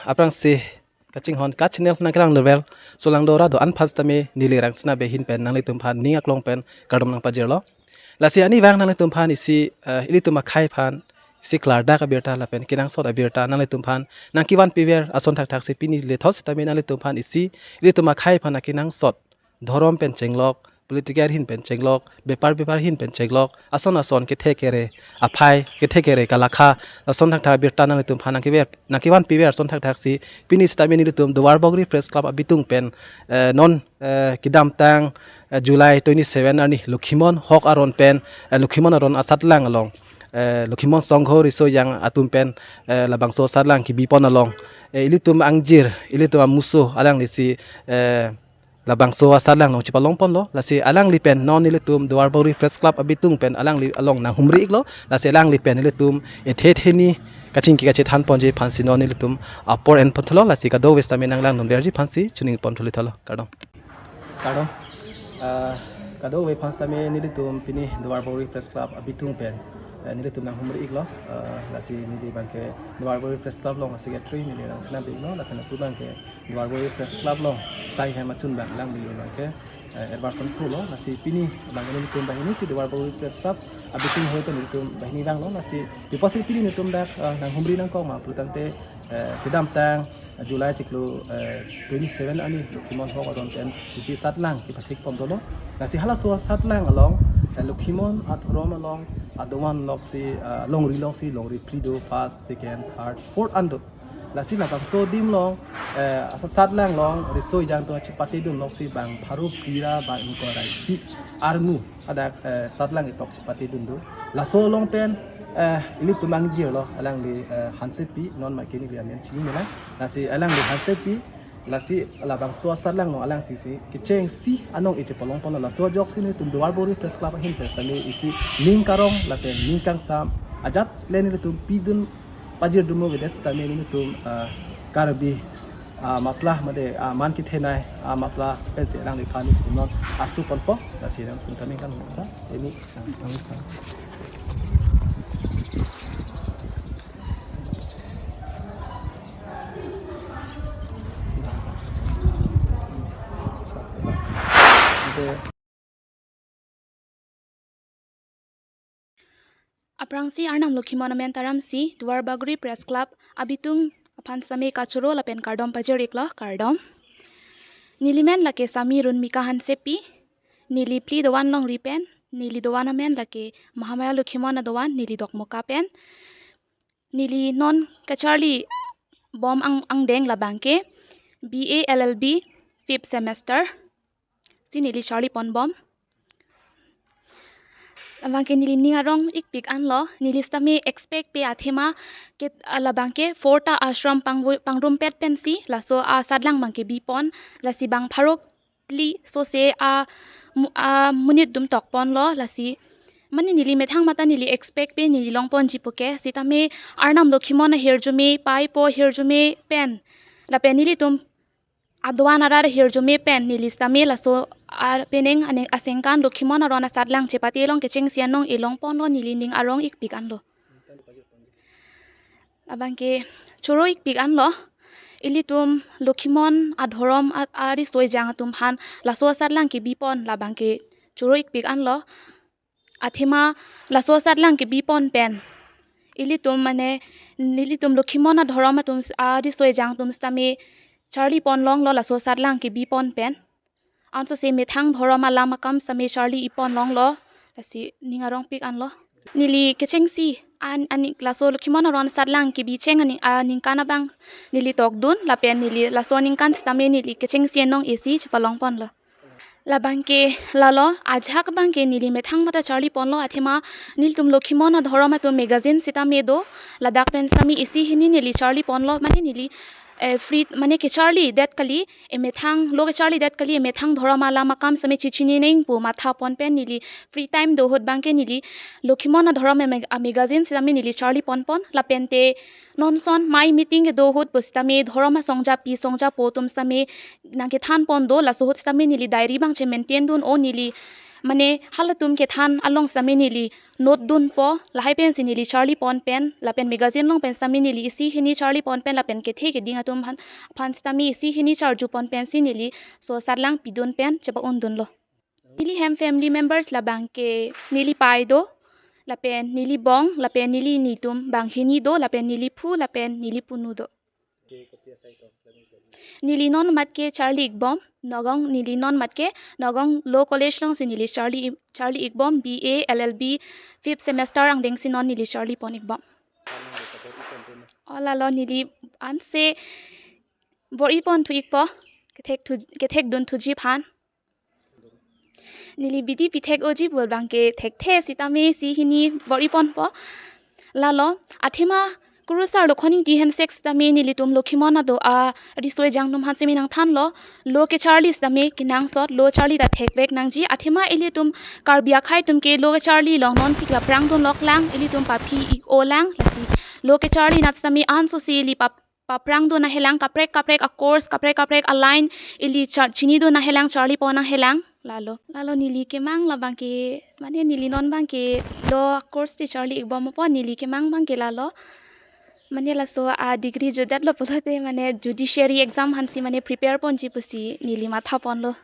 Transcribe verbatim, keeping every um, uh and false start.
Aphrangsi kachinghon ka channel nangkelang novel solang dora do-an aphan sitame neli Rangsina Bey ahin pen nanglitum aphan ning aklong pen kardom nangpajirlo. Lasi arnivang nanglitum aphan isi, eh, ilitum akhei aphan isi klardak abirta lapen kenangsot abirta nanglitum aphan nangkevan piver ason thakthaksi pini lethot sitame nanglitum aphan isi ilitum akhei aphan nangkenangsot dhorom pen chenglok, political ahin pen chenglok, bepar bepar ahin pen chenglok, ason ason kethe kere aphai, kethe kere kalakha, ason thakthak abirta nanglitum aphan nangkever, nangkevan piver ason thakthaksi pini sitame nelitum Duarbagori Press Club abitung pen, eh, non, eh, kedamtang, eh, July twenty-seven arni Lokhimon Hok aron pen, eh, Lokhimon aron asatlang along, eh, Lokhimon Songho Riso Ejang atum pen, eh, labangso asatlang kebipon along, eh, ilitum angjir, ilitum amuso alanglisi, eh, labangso asatlang along chepalongponlo. Lasi alangli pen non nelitum Duarbagori Press Club abitung pen alangli along nanghumri iklo. Lasi alangli pen nelitum ethe theni kachingki kachethanponji aphansi non nelitum apor enponthalo. Lasi kadokave sitame nanglangdunverji aphansi choningponthulithalo. Kardom. Kardom. Ah, kadokave aphan sitame nelitum pini Duarbagori Press Club abitung pen, eh, nelitum nanghumri iklo. Ah, lasi neli abangke Duarbagori Press Club along a-secretary neli Rangsina Bey lo, lapen lapu abangke Duarbagori Press Club along sai hem achun abang alangli abangke, eh, Edwardson Kro lo. Lasi pini abangke nelitum banghini si Duarbagori Press Club abitung ahoi pen nelitum banghini vanglo. Lasi pi apotsi pini nelitum dak, eh, nanghumri nangkok ma pulotangte, eh, kedamtang, eh, July chiklo, eh, twenty-seven arni Lokhimon Hok aron pen isi asatlang kepathikpon dolo. Lasi halaso asatlang along, eh, Lokhimon adhorom along adovan loksi, eh, longri loksi, longri phli do, first, second, third, fourth an do. Lasi labangso adim along, eh, asa asatlang along Riso Ejang atum chepatedun loksi bang pharo phli ra bang ingkoi ra isi armu adak, eh, asatlang ketok chepatedun do. Laso along pen, eh, ilitum angjir lo, alangli, eh, Hansepi, non maike neli amen chinine lang. Lasi alangli Hansepi, lasi labangso asatlang along alang sisi kechengsi anong-e chepalongponlo. Laso ajoksi nelitum Duarbagori Press Club ahin pen sitame isi ning karong lapen ning kangsam ajat le nelitum pidun pajirdunmo avedet sitame nelitum, ah, Karbi, ah, mapla mate, ah, man kethenei, ah, mapla pensi alangliphan nelitum non archuponpo. Lasi nangtum kami kan ta ini, ah, kami kan. Aphrangsi arnam Lokhimon amen taramsi Duarbagori Press Club abitung aphan sitame kachoro lapen kardom pajir iklo, kardom. Neli men lake Sami Runmika Hansepi, neli phli dovan longri pen, neli dovan amen lake Mahamaya Lokhimon adovan, neli Dokmoka pen. Neli non kacharli bom ang, angdeng labangke B A L L B fifth semester si neli charliponbom. Labangke neli ning arong ikpik anlo, neli sitame expect pe athema ke, ah, labangke four ta ashram pangvu-, pangrumpet pensi laso asatlang abangke bipon, lasi bang pharo phli sose a mu-, amonit atum tokponlo. Lasi mane neli methang mata neli expect pe neli longponji puke, sitame arnam Lokhimon ahirjume, paipo ahirjume pen lapen nelitum adovan arat ahirjume pen neli sitame laso apenang ane asengkan Lokhimon aron asatlang chepate along kechengsi anong-e longponlo, neli ning arong ikpik anlo. Labangke choro ikpik anlo, ilitum Lokhimon adhorom a-, ariso ejang atum aphan laso asatlang kebipon labangke choro ikpik anlo. Athema laso asatlang kebipon pen ilitum mane nelitum Lokhimon adhorom atum s-, ariso ejang atum sitame charlipon longlo laso asatlang kebipon pen. Ansose methang dhorom alam akam sitame charli ipon longlo, lasi ning arong pik anlo. Neli kechengsi an, ani laso Lokhimon aron asatlang kebicheng ani, aningkan abang neli tokdun lapen neli laso aningkan sitame neli kechengsi anong-e si chepalongponlo. Labangke lalo ajahak abangke neli methang mata charliponlo, athema nelitum Lokhimon adhorom atum magazine sitame do, ladak pen sitame isi hini neli charliponlo, mane neli, eh, free mane kecharlidet kali, emethang lo kecharlidet kali, emethang dhorom alam akam sitame chechinine pu mathapon pen neli free time do ahut abangke neli Lokhimon adhorom ame-, amagazine sitame neli charliponpon, lapente non ason mai meeting kedo ahut pusitame dhorom asongjapi songjapo atum sitame nangkethanpon do, laso ahut sitame neli diary abang che-maintain dun, o neli mane halatum kethan along sitame neli note dunpo, lahai pensi neli charlipon pen, lapen magazine along pen sitame neli isi hini charlipon pen, lapen kethe keding atum aphan, aphan sitame isi hini charjupon pensi neli so satlang pidun pen chepa-undunlo. Neli hem family members labangke neli pai do, lapen neli bong, lapen neli nitum banghini do, lapen neli phu, lapen neli punu do. Neli non matke charli-ikbom, Nagaon, neli non matke Nagaon Law College alongsi neli charli, charli-ikbom, B A, L L B, fifth semester angdengsi non neli charlipon-ikbom. O lalo neli anse bor-iponthu-ikpo, kethek thu, kethekdunthuji aphan. Neli bidi pithek-oji pu abangke thekthe sitame isi hini bor-iponpo. Lalo, athema kurusar Lokhon Ingti hensek sitame nelitum Lokhimon ado ariso ejang atum aphan sitame nangthanlo, law kecharli sitame kenangsot, law charli ta thekvek nangji. Athema ilitum Karbi akhei atumke law kecharli along nonsi kaprang dunloklang, ilitum paphi-ik-olang, lasi law kecharli nat sitame ansosi ili pap, paprang dun ahelang, kaprek kaprek a-course, kaprek kaprek a-line ili char, chinidun ahelang, charlipon ahelang. Lalo, lalo neli kemang labangke, mane neli non abangke law course te charli-ikbompo, neli kemang abangke lalo. Mane laso a-degree jodetlo pulote mane judiciary exam aphansi mane prepare ponji pusi neli mathaponlo.